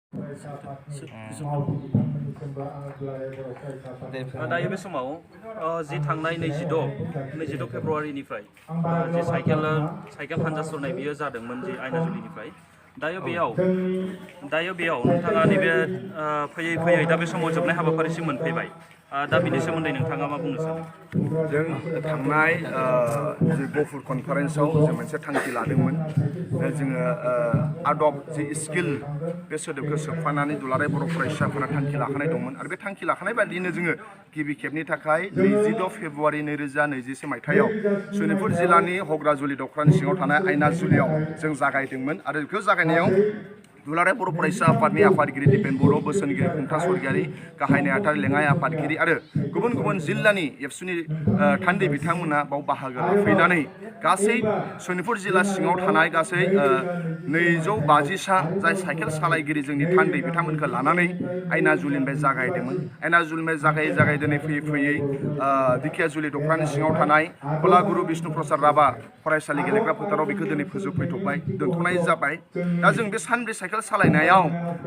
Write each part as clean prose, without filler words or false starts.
दायो बे समाव जि थांनाय 26 फेब्रुवारिनिफ्राय जि साइकेल हान्जा सुरनाय बियो जादोंमोन जि आयनाजुलिनिफ्राय दायो बेयाव नोंथाङा नैबे फैयै दा बे समाव जोबनाय हाबाफारिसिम मोनफैबाय दा बिनि सोमोन्दै नोंथाङा मा बुंनो सानो? जों थांनाय जि गफुर कनफारेन्सआव जों मोनसे थांखि लादोंमोन जोङो आदब जि स्किल बे सोदोबखौ सोबफानानै दुलाराय बर' फरायसाफोरा थांखि लाखानाय दंमोन आरो बे थांखि लाखानाय बायदियैनो जोङो गिबि खेबनि थाखाय 26 फेब्रुवारि 2021 मायथाइयाव सनितपुर जिल्लानि हग्राजुलि दखरानि सिङाव थानाय आयनाजुलियाव जों जागायदोंमोन आरो बेखौ जागायनायाव दुलाराय बर' फरायसा आफादनि आफादगिरि दिपेन बर' बोसोनगिरि खुंथा सरगियारि गाहाय नेहाथारि लेङाइ आफादगिरि आरो गुबुन गुबुन जिल्लानि एबसुनि थान्दै बिथांमोना बाव बाहागो लाफैनानै गासै सनितपुर जिल्ला सिङाव थानाय गासै 250सा जाय साइकेल सालायगिरि जोंनि थान्दै बिथांमोनखौ लानानै आयनाजुलिनिफ्राय जागायदोंमोन। आयनाजुलिनिफ्राय जागाय दिनै फैयै दिखियाजुलि दखरानि सिङाव थानाय कलागुरु बिष्णु प्रसाद राभा फरायसालि गेलेग्रा फोथाराव बेखौ दिनै फोजोबफैथ'बाय दोनथ'नाय जाबाय। दा जों बे सानब्रै साइकेल सालायनायाव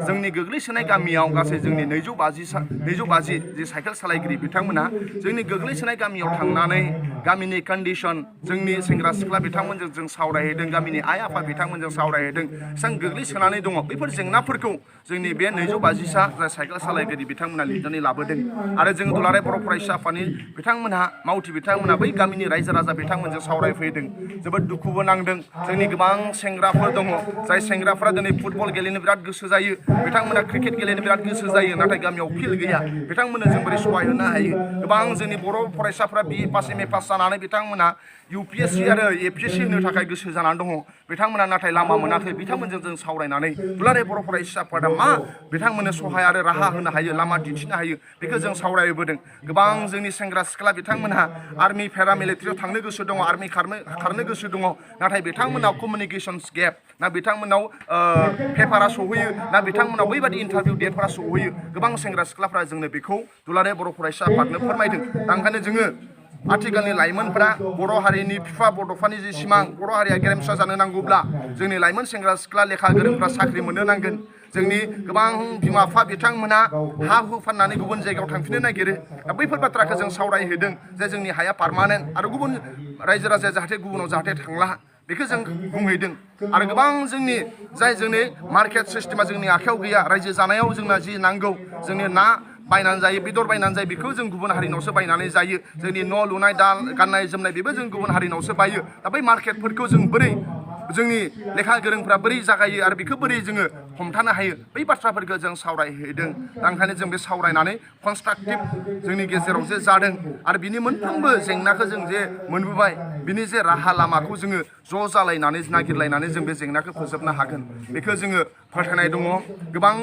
जोंनि गोग्लैसोनाय गामियाव गासै जोंनि 250 जि साइकेल सालायगिरि बिथांमोना जोंनि गोग्लैसोनाय गामियाव थांनानै गामिनि कन्डिसन जोंनि सेंग्रा सिख्ला बिथांमोनजों जों सावरायहैदों, गामिनि आइ आफा बिथांमोनजों सावरायहैदों, बेसेबां गोग्लैसोनानै दङ बैफोर जेंनाफोरखौ जोंनि बे 250सा जाय साइकेल सालायगिरि बिथांमोना लिरनानै लाबोदों आरो जों दुलाराय बर' फरायसा आफादनि बिथांमोनहा मावथि बिथांमोना बै गामिनि रायजो राजा बिथांमोनजों सावरायफैदों। जोबोद दुखुबो नांदों। जोंनि गोबां सेंग्राफोर दङ जाय सेंग्राफोरा दिनै फुटबल गेलेनो बिराद गोसो जायो, बिथांमोना क्रिकेट गेलेनो बिराद गोसो जायो, नाथाय गामियाव फिल्ड गैया। बिथांमोननो जों बोरै सहाय होनो हायो? गोबां जोंनि बर' फरायसाफ्रा BA पास MA पास जानानै बिथांमोना UPSC आरो APSC होनो थाखाय गोसो जानानै दङ। बिथांमोना नाथाय लामा मोनाखै। बिथांमोनजों जों सावरायनानै दुलाराय बर' फरायसाफोरा मा बिथांमोननो सहाय आरो राहा होनो हायो, लामा दिन्थिनो हायो, बेखौ जों सावरायबोदों। गोबां जोंनि सेंग्रा सिख्ला बिथांमोनहा आर्मि पेरामिलिटारियाव थांनो गोसो दङ, आर्मि खारनो गोसो दङ, नाथाय बिथांमोनाव कमिउनिकेशन्स गेप, ना बिथांमोनाव पेपारा सहैयो, ना बिथांमोनाव बैबादि इन्टारभिउ डेटफोरा सहैयो। गोबां सेंग्रा सिख्लाफ्रा जोंनो बेखौ दुलाराय बर' फरायसा आफादनो फोरमायदों। दा ओंखायनो जोङो आथिखालनि लाइमोनफ्रा बर' हारिनि बिफा बड'फानि जि सिमां, बर' हारिया गेरेमसा जानो नांगौब्ला जोंनि लाइमोन सेंग्रा सिख्ला लेखा गोरोंफ्रा साख्रि मोननो नांगोन। जोंनि गोबां बिमा बिफा बिथांमोना हा हु फाननानै गुबुन जायगायाव थांफिननो नागिरो। दा बैफोर बाथ्राखौ जों सावरायहैदों जे जोंनि हाया पारमानेन्ट आरो गुबुन रायजो राजाया जाहाथे गुबुनाव जाहाथे थांला, बेखौ जों बुंहैदों। आरो गोबां जोंनि मार्केट सिस्टेमा जोंनि आखायाव गैया, रायजो जानायाव जोंना जि नांगौ, जोंनि ना बायनानै जायो, बेदर बायनानै जायो, बेखौ जों गुबुन हारिनावसो बायनानै जायो। जोंनि न' लुनाय, गाननाय जोमनाय बेबो जों गुबुन हारिनावसो बायो। दा बै मार्केटफोरखौ जों बोरै जोंनि लेखा गोरोंफ्रा बोरै जागायो आरो बेखौ बोरै जोङो हमथानो हायो, बै बाथ्राफोरखौ जों सावरायहैदों। दा ओंखायनो जों बे सावरायनानै कनस्ट्राक्टिभ जोंनि गेजेराव जे जादों आरो बिनि मोनफ्रोमबो जेंनाखौ जों जे मोनबोबाय, बिनि जे राहा लामाखौ जोङो ज' जालायनानै नागिरलायनानै जों बे जेंनाखौ फोजोबनो हागोन, बेखौ जोङो फोथायनाय दङ। गोबां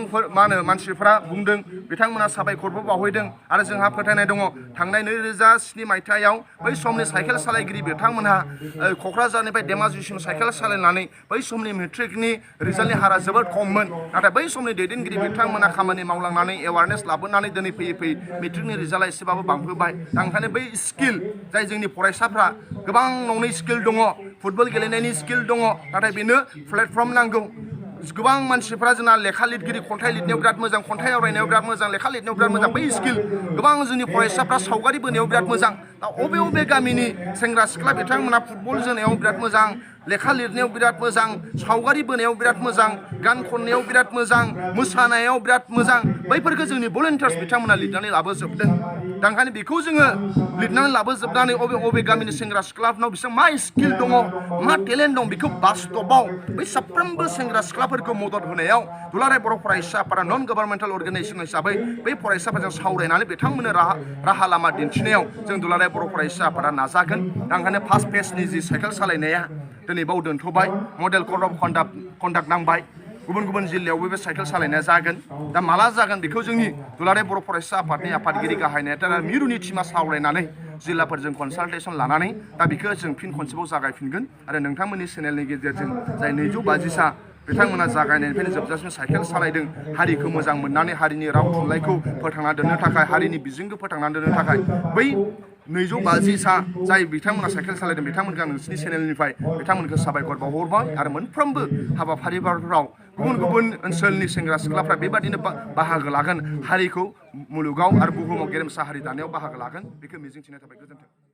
मानसिफ्रा बुंदों, बिथांमोना साबायखरबो बावहैदों आरो जोंहा फोथायनाय दङ थांनाय 2007 मायथाइयाव बै समनि साइकेल सालायगिरि बिथांमोनहा क'क्राझारनिफ्राय धेमाजिसिम साइकेल सालायनानै बै समनि मेट्रिकनि रिजाल्टनि हारा जोबोद खममोन, नाथाय बै समनि दैदेनगिरि बिथांमोना खामानि मावलांनानै एवारनेस लाबोनानै दिनै फैयै मेट्रिकनि रिजाल्टआ एसेबाबो बांबोबाय। दा ओंखायनो बै स्किल जाय जोंनि फरायसाफ्रा गोबां नङै स्किल दङ, फुटबल गेलेनायनि स्किल दङ, नाथाय बेनो प्लेटफर्म नांगौ। गोबां मानसिफ्रा जोंना लेखा लिरगिरि, खन्थाइ लिरनायाव बिराद मोजां, खन्थाइ आवरायनायाव बिराद मोजां, लेखा लिरनायाव बिराद मोजां, बै स्किल गोबां जोंनि फरायसाफ्रा सावगारि बोनायाव बिराद मोजां। दा अबे गामिनि सेंग्रा सिख्ला बिथांमोना फुटबल जोनायाव बिराद मोजां, लेखा लिरनायाव बिराद मोजां, सावगारि बोनायाव बिराद मोजां, गान खननायाव बिराद मोजां, मोसानायाव बिराद मोजां, बैफोरखौ जोंनि भलेन्टियार्स बिथांमोना लिरनानै लाबोजोबदों। दा ओंखायनो बेखौ जोङो लिरनानै लाबोजोबनानै अबे गामिनि सेंग्रा सिख्लाफोरनाव बिसोर मा स्किल दङ, मा टेलेन्ट दं, बेखौ बास्तबाव बै साफ्रोमबो सेंग्रा सिख्लाफोरखौ मदद होनायाव दुलाराय बर' फरायसा आफादा नन गभार्नमेन्टेल अर्गेनाइजेसन हिसाबै बै फरायसाफोरजों सावरायनानै बिथांमोननो राहा लामा दिन्थिनायाव जों दुलाराय बर' फरायसा आफादा नाजागोन। दा ओंखायनो फार्स्ट फेजनि जि साइकेल सालायनाया दिनै बाव दोनथ'बाय, मडेल कड अफ कन्डाक्ट नांबाय, गुबुन जिल्लायावबो बे साइकेल सालायनाया जागोन। दा माला जागोन बेखौ जोंनि दुलाराय बर' फरायसा आफादनि आफादगिरि गाहाय नेहाथारि मिरुनि टिमा सावरायनानै जिल्लाफोरजों कनसालटेसन लानानै दा बेखौ जों फिन खनसेबाव जागायफिनगोन आरो नोंथांमोननि चेनेलनि गेजेरजों जाय 250सा बिथांमोना जागायनायनिफ्रायनो जोबजासिम साइकेल सालायदों, हारिखौ मोजां मोननानै हारिनि राव थुनलाइखौ फोथांना दोननो थाखाय, हारिनि बिजोंखौ फोथांना दोननो थाखाय बै 250 सा जाय बिथांमोना साइकेल सालायदों बिथांमोनखौ आं नोंसिनि चेनेलनिफ्राय बिथांमोनखौ साबायखर बावहरबाय आरो मोनफ्रोमबो हाबाफारिफोराव गुबुन गुबुन ओनसोलनि सेंग्रा सिख्लाफ्रा बेबादिनो बाहागो लागोन हारिखौ मुलुगाव आरो बुहुमाव गेरेमसा हारि दानायाव बाहागो लागोन बेखौ मिजिंथिनाय थाबाय। गोजोन्थों।